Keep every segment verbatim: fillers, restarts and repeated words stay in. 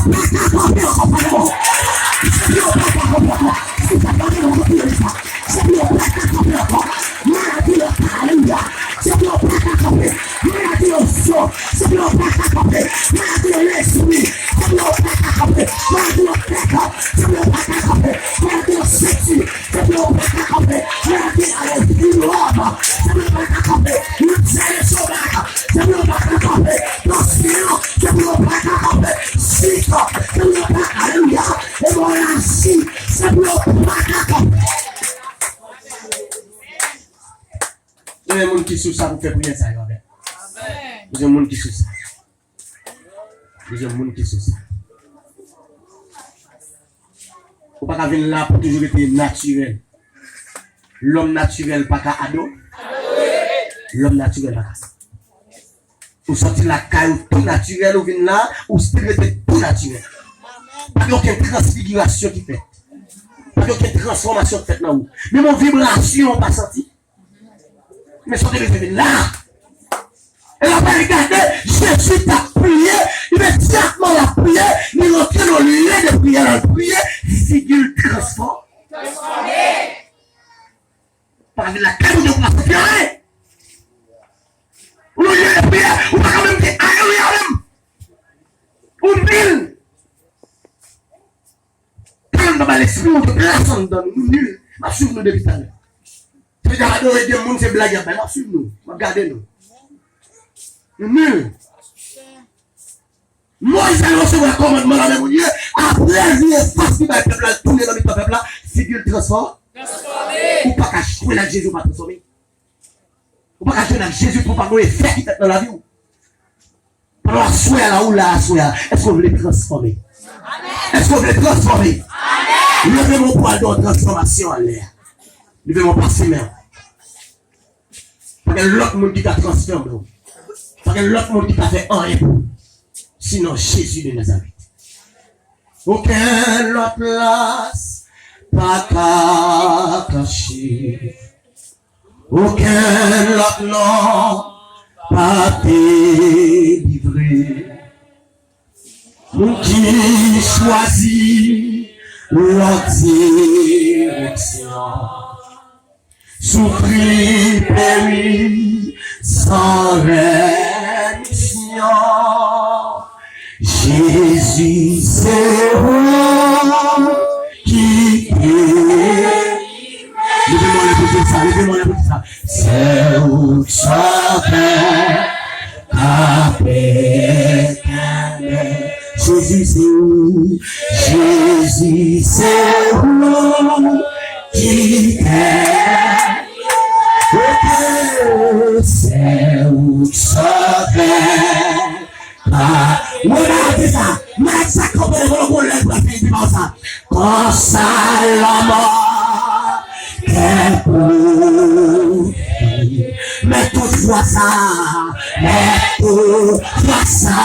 pa ka kanpe ankò, pa ankò. Sèvyo pa ka kanpe ankò. Si sa pa gen yon kanpe sa. Sèvyo pa ka kanpe ankò. Maladi yo pa ale ya. Sèvyo pa ka kanpe. Maladi yo so. Sèvyo pa ka kanpe. Maladi yo lespri. Sèvyo pa ka kanpe. Maladi yo tèt. Sèvyo pa ka kanpe. Maladi yo senti. Sèvyo pa ka kanpe. Maladi a yo fi lòm. Sèvyo pa ka kanpe. Maladi a yo sovaj. Sèvyo pa ka kanpe. Tansyon. Sèvyo pa ka kanpe. Sik. Sèvyo pa ka, alelouya. Emoraji. Sèvyo pa ka kanpe. Gen moun ki sou sa pou fè priyè sa yo avè m. Gen moun ki sou sa. Gen moun ki sou sa. Ou pa ka vin la pou toujou rete natirèl. Lòm natirèl pa ka adore. Lòm natirèl pa ka. Ou sòti lakay ou tou natirèl, ou vin la, ou still rete tou natirèl. Pa gen okenn transfigirasyon ki fèt. Pa gen okenn transfòmasyon ki fèt nan ou. Menm yon vibrasyon ou pa santi. Men sa w te bezwen vin la. E l ap al gade, Jezi t ap priye, imedyatman l ap priye, li rantre nan lye de priyè, l al priye, figi l transfòme. Pa vin la, kè moun yo pa santi anyen. Ou nan lye de priyè, ou pa ka menm di alelouya menm. Ou nil. Talè m nan ba lespri w, yo plas anndan nou, nou nil. M ap swiv nou depi talè. Se deja adore de moun, se blag y ap bay. M ap swiv nou, m ap gade nou. Nou nil. Moyiz al resevwa kòmandman nan men Bondye, apre l vire fas li bay pèp la, l tounen nan mitan pèp la, figi l transfò-, ou pa ka jwenn ak Jezi, ou pa transfòme. Ou pa ka jwenn ak Jezi pou pa gen efè ki fèt nan lavi w. Pandan aswè a la, ou la aswè a, èske w vle transfòme? Èske w vle transfòme? Leve men w pou al nan yon transfòmasyon anlè a. Leve men w, pase men w. Pa gen lòt moun ki ka transfòme w. Pa gen lòt moun ki ka fè anyen pou ou. Sinon Jezi de Nazarèt. Okenn lòt plas pa ka kache. Okenn lòt non pa delivre. Moun ki chwazi lòt direksyon, soufri, peri san remisyon. Jezi, se ou ki delivre. Leve men w pou di sa, leve men w pou di sa. Se ou k sove, k ap kenbe. Jezi, se ou. Jezi, se ou ki kenbe. Se ou k sove. Ah, mwen pa di sa. Malad sa kanpe devan w, lè l pral fini di pa w sa. Konsa lanmò te kouvri. Men toutfwa sa, men toutfwa sa,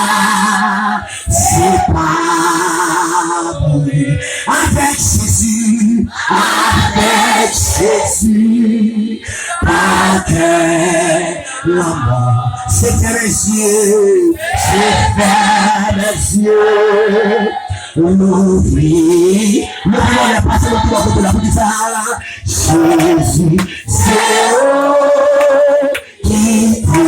se pa mouri. Avèk Jezi, avèk Jezi, pa gen lanmò. Se fèmen zye, se fèmen zye. Louvri. Louvri, lè pase nan tout bò kote la pou di sa. Jezi, se ou ki te.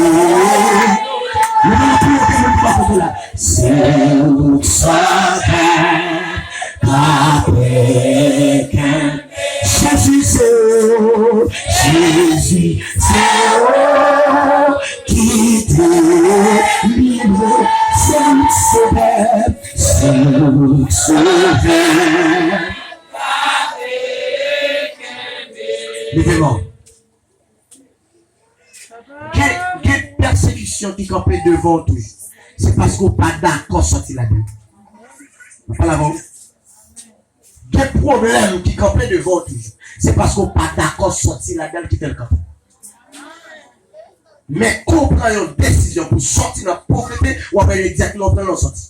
Louvri, louvri, louvri, louvri, louvri. Se ou k sove, k ap kenbe. Jezi, se ou, Jezi, se ou ki delivre, se ou k sove, se ou k sove. Leve men w. Gen, gen pèsekisyon ki kanpe devan w toujou. Se paske w pa dakò sòti ladan l. Mwen pale avè w. Gen pwoblèm ki kanpe devan w toujou. Se paske w pa dakò sòti ladan l ki fè l kanpe. Men kou w pran yon desizyon pou sòti nan povrete, w ap wè egzakteman w pran l, w sòti.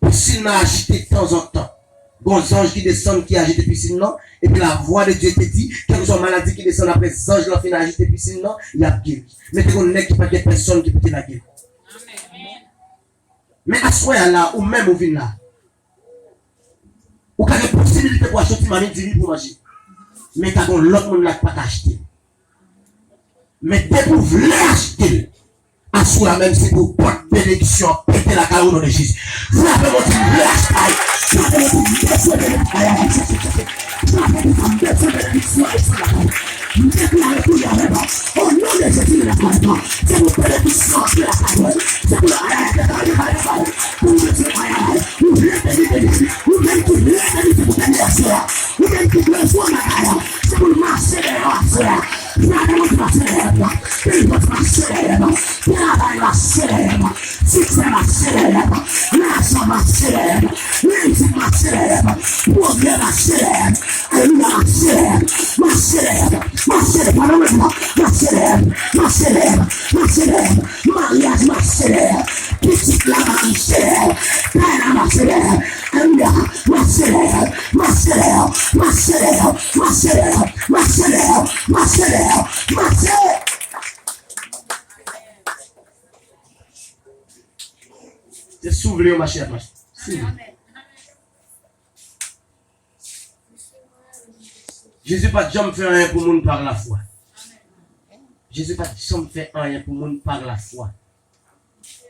Pisin nan ajite tanzantan. Gon zanj ki desann, ki ajite pisin nan, epi la vwa de Dye te di, kèlkeswa maladi ki desann apre zanj lan fin ajite pisin nan, y ap geri. Men te gon nèg ki pa t gen pèsonn ki pou te lage l. Men aswè a la, ou menm ou vin la. Ou ka gen posibilite pou achte yon ti mamit di wi pou manje. Men ka gen lòt moun la ki pa ka achte l. Men depi w vle achte l, aswè a menm se pou pòt benediksyon an pete lakay ou, o non de Jezi. Frape yon ti vle achte l. Frape yon ti vle achte l. Frape yon ti vle achte l. Deklare priyè avè mwen. O non de Jezi de Nazarèt, se pou benediksyon antre lakay mwen. Se pou ayayay, ayayay, ayayay, pou Bondye ayayay. Ou vle beni, beni. Ou menm ki vle beni, se pou beni aswè a. Ou menm ki bezwen bagay la, se pou l mache dèyè w aswè a. Frape yon ti mache dèyè mwen. Pil pòt mache dèyè mwen. Travay mache dèyè mwen. Siksè mache dèyè mwen. Lajan mache dèyè mwen. Reyisi mache dèyè mwen. Pwogrè mache dèyè mwen. Alelouya, mache dèyè mwen. Mache dèyè mwen. Mache dèyè mwen. Mache dèyè mwen. Mache dèyè mwen. Mache dèyè mwen. Maryaj mache dèyè mwen. Pitit la mache dèyè mwen. Kay la mache dèyè mwen. Alelouya. Mache dèyè mwen. Mache dèyè mwen. Mache dèyè mwen. Mache dèyè mwen. Mache dèyè mwen. Mache dèyè mwen. Mache dèyè mwen. Mache. Se si w vle yo mache, y ap mache. Si w vle. Jezi pa t janm fè anyen pou moun pa lafwa. Jezi pa t janm fè anyen pou moun pa lafwa.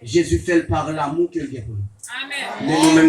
Jezi fè l pa lanmou ke l gen pou nou. Men nou menm,